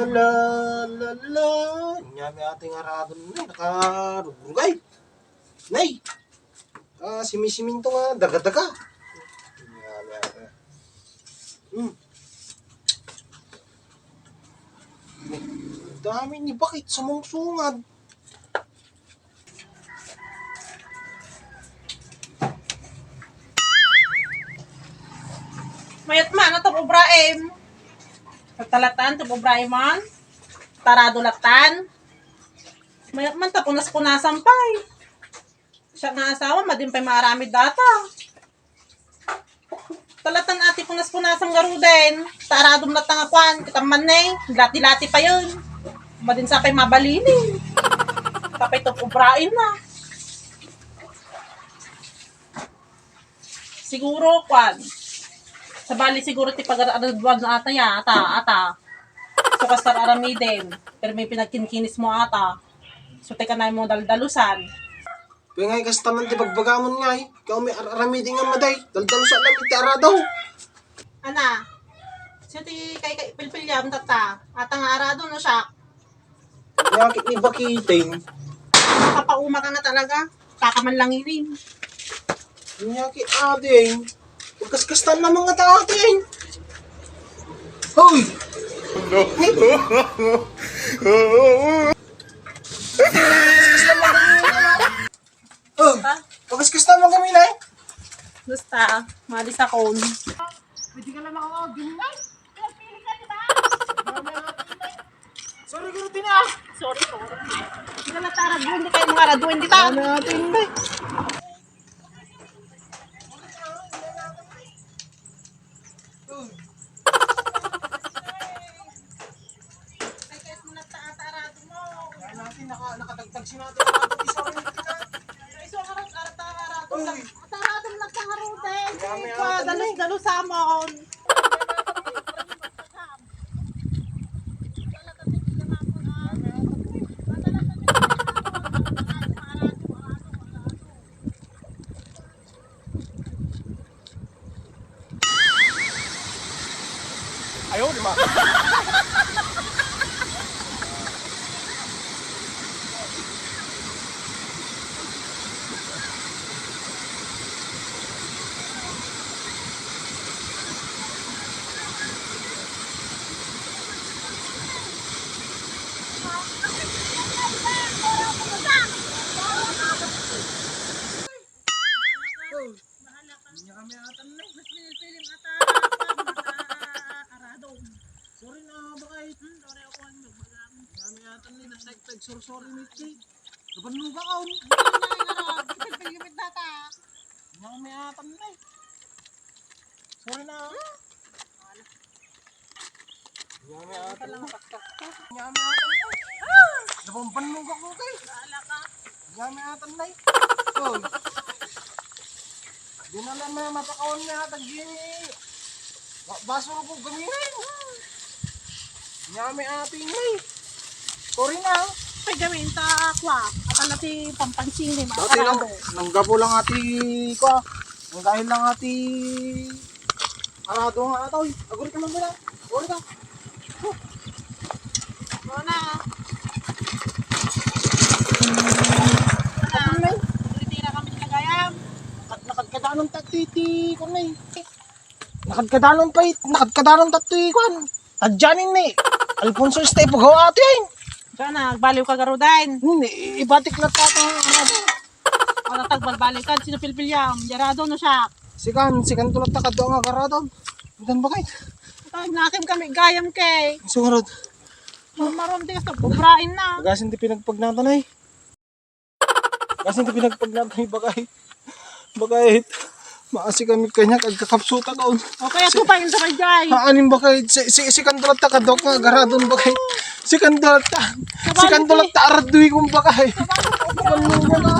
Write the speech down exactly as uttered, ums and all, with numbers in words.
La, la, la. Nya, may ating aradon na, nakarugrugay. Nay! Ah, simisiminto nga, daga-daga. Nya, nya, nya. Hmm. Dami ni bakit sumungsungad. Mayat man, ato Ibrahim. Talatan, ato Ibrahim man. Tarado latan. Mayat man, ta punas-punasan pay. Siya nga asawa, madin pay maaramid data. Talatan ati punas-punasan garuden. Taradom na tangakuan, kita man ne. Lati-lati pa yun. Madin sa pay mabalini. Tapay to ubrain na. Siguro, kwan. Sabali siguro ti pagaraduan na ata ya, ata, ata. So, kasar aramiden. Pero may pinagkinkinis mo ata. So, teka na mo daldalusan. Kaya nga, kasta man ti bagbagamon nga, eh. Ikaw may ar-, aramiden nga maday. Daldalusan lang iti arado. Ana, siya ti kay, kay pilpilyam tata. Ata nga arado, no, siya? Yakit ni Bakiting. Papauma ka nga talaga. Kakaman lang inin. Yakit ading. Pagkaskastan naman nga ta ading. Hoy! Oh, pagkaskastan naman kami na eh. Basta, malis akon. Pwede ka lang makakagin na. Sorry, Guru Tina. Sorry, sorry. Hindi ka natarag yun, hindi kayo mga radyo, hindi ta. Ano natin, Nay? Ay, kahit mo nagtaataradom mo. Kaya natin naka-, nakadagdag si Nato. Ay, so, harap, harap, harap. Uy. Ataradom nagtangarute. Kami, ah, dalus-dalus samon. Ayaw, di ba? Nya kami atan na. Mas pinilpilim ata pa, mata, aradom. Sorry na, bakay. Hmm, sorry ako, ano, magam. Nya kami atan na, nagtagtag, sorry, sorry, Mitzi. Kabanluga ka, um. Hindi na, ano, pinilpilim data. Nya kami atan na. Sorry na. Yami ata. Yami ata. Nabambannog ako, kay. Yami ata, nay. Oy. Di na lang na mapakaon na ata, gini. Ba-, basura ko gaminay. Yami ata, nay. Sorry na. Ay, gawin ta, kwa. At ano ti pampansin, eh, mga Dati lang, karado. Nanggapo lang ati, kwa. Ang dahil lang ati Arado nga ata, oy. Aguri ka man pala. Aguri ka. Huh. Ano na? Ano na? Aguri, tira kami sa gayam. Nakad-, nakadkadanon ta ti, ti, kun na, eh. Nakadkadanon pa, eh. Nakadkadanon ta ti, kun. Tadyanin ni Alfonso, este, ipagaw ati, eh. Diyan na, agbaliw ka, garudain. Hmm, i-, ibatik na tata. Ano, tagbalbaliw ka, sino pilpiliam? Yarado no siya? Sikan, sikan tulad ta kadua nga garado. Itan bakay. Tag nakim kami gayam kay. Sungarad. Mamaron ti sa pubrain na. Bagasin ti pinagpagnatan ay. Bagasin ti pinagpagnatan ay bakay. Bakay. Maasi kami kanya kagkakapsuta kaon. O kaya Si- tupayin sa kanya ay. Haanin bakay. Si, si, sikan tulad ta kadua nga garadon bakay. Sikan tulad ta. Sikan tulad ta aradui kung bakay. Ano ba?